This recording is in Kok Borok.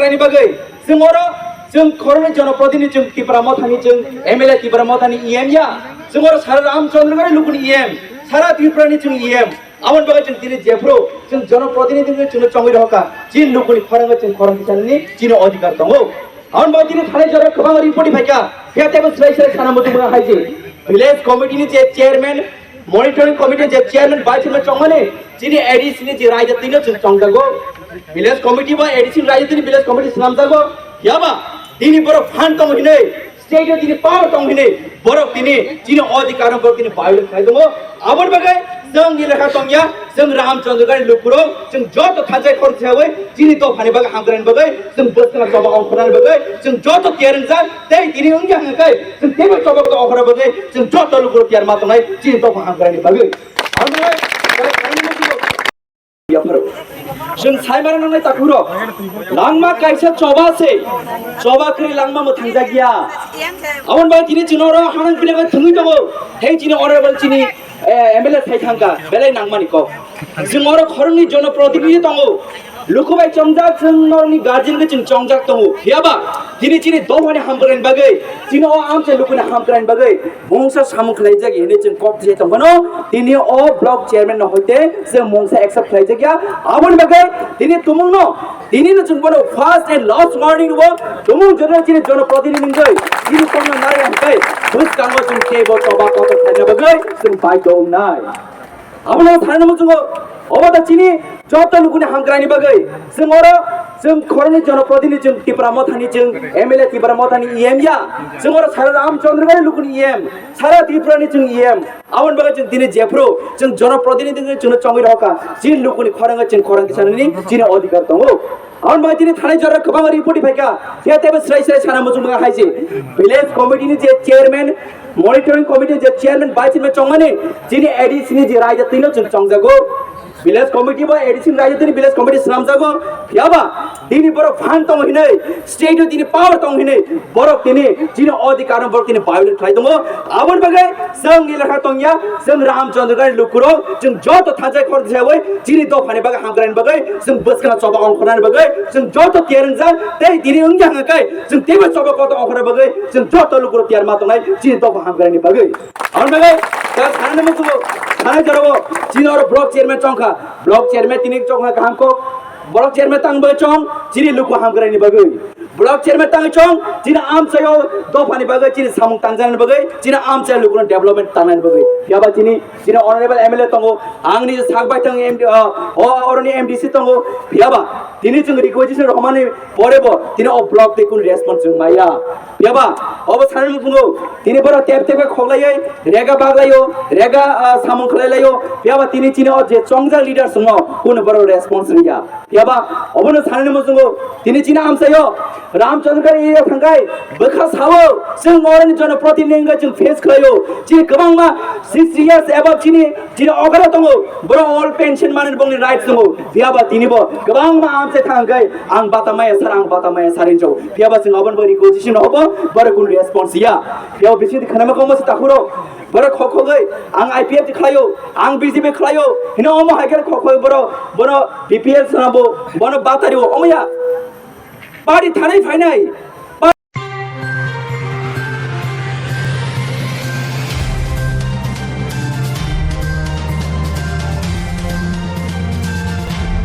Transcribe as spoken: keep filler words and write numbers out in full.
Ni bagwi chwng oro chwng khoroknwi jonoprotinidhi chwng Tipra Mothani chwng M L A Tipra Mothani E M ya. Chwng oro sara Ramchandragani lukuni E M, sara Tripurani chwng E M. Aboni bagwi chwng tini jephru chwng jonoprotinidhi wngwi chwngno chongwi rohorkha. Chini lukuni khorangwi chwng khorang tisanani chini odhikar tongo. Aboni bagwi tini thanai jora kwbang report phaikha. Phiya teibo swlai swlai sana muchung mwnga hai je. Village committee ni je chairman, monitoring committee je chairman, vice chairman chongmani, chini A D C ni je raida tino chwng chongjago. Village committee ba A D C ni raida tini village committee swnamjago. Phiya ba tini borok phan tong hinwi, state o tini power tong hinwi, borok tini chini odhikar no borok tini violate khai tongo. Aboni bagwi chwng ni lekha tongya, chwng Ramchandragani lukurok, chwng joto thanjai khorang tisawi, chini dophani bagwi hamkrai bagwi, chwng bwskang choba ongkhornani bagwi, chwng joto tiyar wngjak, tei tini wngya hwnkhai, chwng teibo choba ongkhorna bagwi, chwng joto lukurok tiyar ma tongnai, chini dopha hamkraini bagwi. Hamkrai, Chwng saimano nangnai takhurok, langma kaisa choba se, choba kwrwi langma mwthangjakya. Aboni bagwi tini chini oro hanang pinago thwngwi tongo, hei chini honorable chini, eh, M L A sai thangkha, belai nangmani kok. Chwng oro khoroknwi jonoprotinidhi tongo, luku bai chongjak, chwng norokni guardian khe chwng chongjak tongo. Phiyaba tini chini dophani hamkraini bagwi, chini o amchai lukuni hamkraini bagwi, mungsa samung khlaijak hinwi chwng kok thai tongphano, tini o block chairman no hoite chwng mungsa accept khlaijakya. Aboni bagwi tini tumungno, tini no chwng bono first and last warning rwo, tumung joto chini jonoprotinidhi wngwi chini tongna nari hwnkhe bwskango chwng teibo choba kotor khlaina bagwi chwng baidhyo wngnai. Abono thani muchungo, obo da chini joto lukuni hamkraini bagwi. Chwng oro, chwng khoroknwi jonoprotinidhi, chwng Tipra Mothani, chwng M L A Tipra Mothani E M ya. Chwng oro sara Ramchandragani lukuni E M, sara Tripurani chwng E M. Aboni bagwi chwng tini jephru, chwng jonoprotinidhi wngwi chwngno chongwi rohorkha. Chini lukuni khorangwi chwng khorang tisanani chini odhikar tongo. Aboni bagwi tini thanai jora kwbangma report phaikha. Phiya teibo swlai swlai sana muchung mwnga hai se. Village committee ni je chairman, monitoring committee ni je chairman, vice chairman chongmani, chini A D C ni je raida tino chwng chongjago. Village committee bo A D C ni raida tini village committee swnamjago. Phiyaba tini borok phan tong hinwi, state o tini power tong hinwi, borok tini chini odhikar no borok tini violate khlai tongo. Aboni bagwi chwng ni lekha tongya, chwng Ramchandragani lukurok, chwng joto thanjai khor disawi, chini dophani bagwi hamkraini bagwi, chwng bwskang choba ongkhornani bagwi, chwng joto tiyar wngjak, tei tini wngya hwnkhai, chwng teibo choba kotor ongkhorna bagwi, chwng joto lukurok tiyar ma tongnai, chini dopha hamkraini bagwi. Aboni bagwi, ta sanani muchungo, sanai jorao, chini oro block chairman chongkha, block chairman tini chongkha kaham kok, block chairman tang bagwi chong, chini luku hamkraini bagwi. Block chairman tangwi chong, chini amchaio dophani bagwi, chini samung tangjaknani bagwi, chini amchai lukuno development tangnani bagwi. Phiyaba chini, chini honorable M L A tongo, ang nini sak bai tang M D, ah, o, oroni M D C tongo. Phiyaba tini chwng requisition rohormani pore bo, tini o block tei kunu response chwng maya. Phiyaba obo sanani muchungo, tini borok tep tep khe khoklaiwi, rega baglaio, rega, ah, samung khlailaio. Phiyaba tini chini o je chongjak leader chwngno, kunu borok response rwya. Phiyaba obono sanani muchungo tini chini amchaio Ramchandragani area thangkhai bwkha sao, chwng oroni jonoprotinidhi wngkha chwng face khlaio. Chini kwbangma sixty years above chini, chini okra tongo, borok all pension manwi bongni rights tongo. Phiyaba tinibo kwbangma amchai thangkhai ang bata maya sar, ang bata maya sar hinjao. Phiyaba chwng oboni bagwi requisition hobo, borok kunu response ya. Phiyaba bisingtwi khwnama kongma se takhuro. Borok khok khogwi, ang I P F T khlaio, ang B J P khlaio, hino omo hai khe khok khogwi borok, bono B P L swnambo, bono batari o, omo ya. Party thanai phainai,